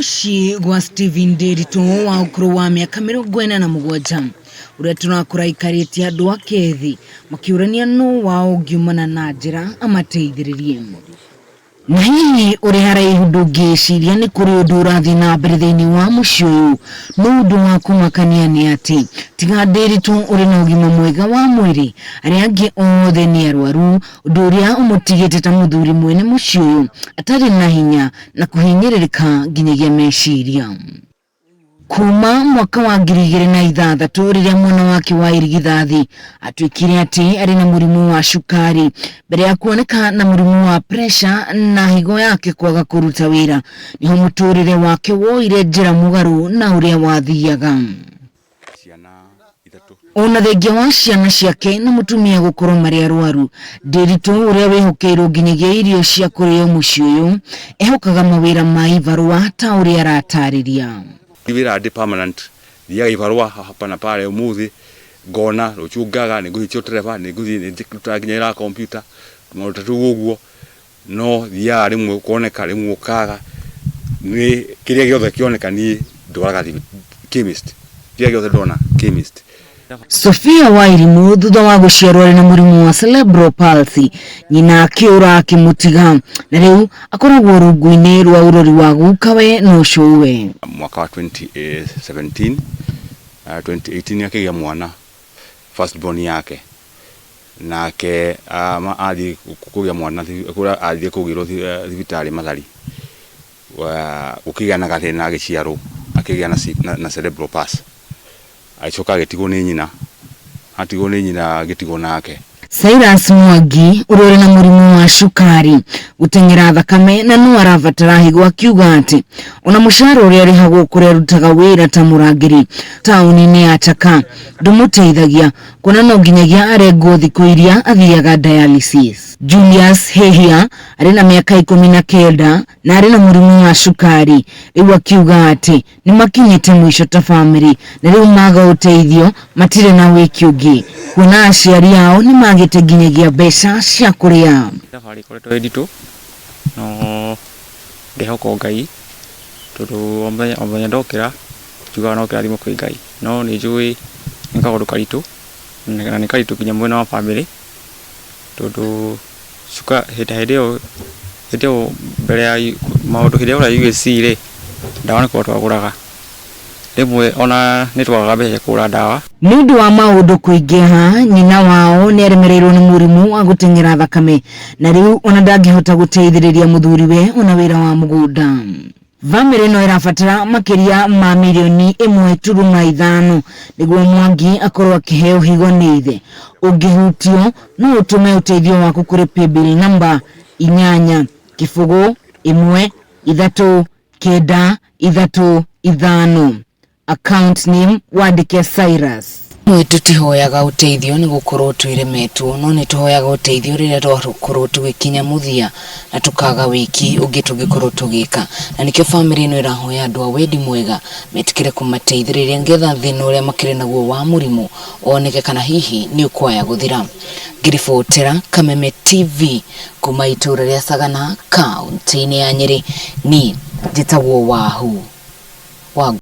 Mũciĩ gwa Stephen Nderitu wa ũkũrũ wa mĩaka 47 ũrĩa tũrakora aikarĩtie andũ ake thĩ makĩũrania nũ wao ũngiumana na njĩra amateithĩrĩrie. Na hihi ũrĩ haraihu ndũngĩciria nĩ kũrĩ ũndũ ũrathiĩ na mbere thĩinĩ wa mũciĩ ũyũ. No ũndũ wa kũmakania nĩ atĩ tiga Nderitu ũrĩ na ũgima mwega wa mwĩrĩ, arĩa angĩ othe nĩ arwaru, ũndũ ũrĩa ũmũtigĩte ta mũthuri mwene mũciĩ ũyũ atarĩ na hinya na kũhinyĩrĩrĩka nginyagia meciria. Kuma mwaka wa 2006 rĩrĩa mwana wake wa irigithathi atuĩkire atĩ arĩ na mũrimũ wa cukari mbere ya kuoneka na mũrimũ wa pressure na higo yake kwaga kũruta wĩra, nĩho mũtũrĩre wake woire njĩra mũgarũ na ũrĩa wathiaga. Ona thengia wa ciana ciake na mũtumia gũkorwo marĩ arwaru, Nderitu ũrĩa wĩhokeirwo nginyagia irio cia kũrĩo mũciĩ ũyũ ehokaga mawĩra ma ibarũa ta ũrĩa aratarĩria. Wĩra ndĩ permanent, thiaga ibarũa hapa na pale, ũmũthĩ ngona, rũciũ ngaga, nĩ ngũthiĩ tereba, nĩ ngũthiĩ nĩ ndutaga nginya wĩra wa kompiuta, tũmaũndũ ta tũu ũguo, no thiaga rĩmwe ũkoneka, rĩmwe ũkaga, nĩ kĩrĩa gĩothe kĩoneka niĩ ndwaraga chemist, kĩrĩa gĩothe ndona chemist. Sophia Wairimu thutha wa gũciarwo arĩ na mũrimũ wa cerebral palsy, nyina akĩũra akĩmũtiga na rĩu akoragwo rungu-inĩ rwa ũrori wa gukawe na ũcũwe. Mwaka wa 2017, 2018 akĩgĩa mwana first born yake, nake athiĩ kũgĩa mwana kũrĩa athiĩ kũgĩrwo thibitarĩ Mathari, gũkĩgĩa na gathĩna agĩciarwo akĩgĩa na cerebral palsy, agĩcoka agĩtigwo nĩ nyina, atigwo nĩ nyina agĩtigwo nake. Cyrus Mwangi ũrĩa ũrĩ na mũrimũ wa cukari gũteng'era thakame na no arabatara higo akiuga atĩ ona mũcara ũrĩa arĩhagwo kũrĩa arutaga wĩra ta mũrangĩri taũni-inĩ ya Chaka ndũmũteithagia kuona no nginyagia arengwo thikũ iria athiaga dialysis. Julius Hehia arĩ na mĩaka 19 na arĩ na mũrimũ wa cukari, rĩu akiuga atĩ nĩ makinyĩte mũico ta bamĩrĩ na rĩu maga ũteithio matirĩ na wĩki ũngĩ kuona aciari ao nĩ magĩte nginyagia mbeca cia kũrĩa. Thabarĩ ĩkoretwo ĩ nditũ no ngehoka o Ngai tondũ o mũthenya ndokĩra njugaga no kĩrathimo kwĩ Ngai, no nĩ njũĩ nĩ kaũndũ karitũ na nĩ karitũ nginya mwena wa bamĩrĩ tondũ hĩndĩ ĩyo mbere ya maũndũ hĩndĩ ĩrĩa ũra UAC rĩ, ndawa nĩ kũgũra twagũraga, rĩmwe ona nĩ twagaga mbeca cia kũgũra ndawa. Nĩ ũndũ wa maũndũ kũingĩha, nyina wao nĩ aremereirwo nĩ mũrimũ wa gũteng'era thakame na rĩu ona ndangĩhota gũteithĩrĩria mũthuriwe ona wĩra wa mũgũnda. Bamĩrĩ ĩno ĩrabatara makĩria ma mirioni 1.5 nĩguo Mwangi akorwo akĩheo higo nĩ ithe. Ũngĩhutio no ũtũme ũteithio waku kũrĩ paybill namba 8 0 1 3 9 3 5, account name wandĩke Cyrus. Mwe tũtihoyaga ũteithio nĩ gũkorwo twĩremetwo, no nĩ tũhoyaga ũteithio rĩrĩa twakorwo tũgĩkinya mũthia na tũkaga wĩki ũngĩ tũngĩkorwo tũgĩka, na nĩkĩo bamĩrĩ ĩno ĩrahoya andũ a wendi mwega metĩkĩre kũmateithĩrĩria nĩgetha thĩna ũrĩa makĩrĩ naguo wa mũrimũ woneke kana hihi nĩ ũkwaya gũthira. Ngĩribotera Kameme TV kuma itũũra rĩa Sagana kaunti-inĩ ya Nyĩrĩ, niĩ njĩtagwo Wahu wa.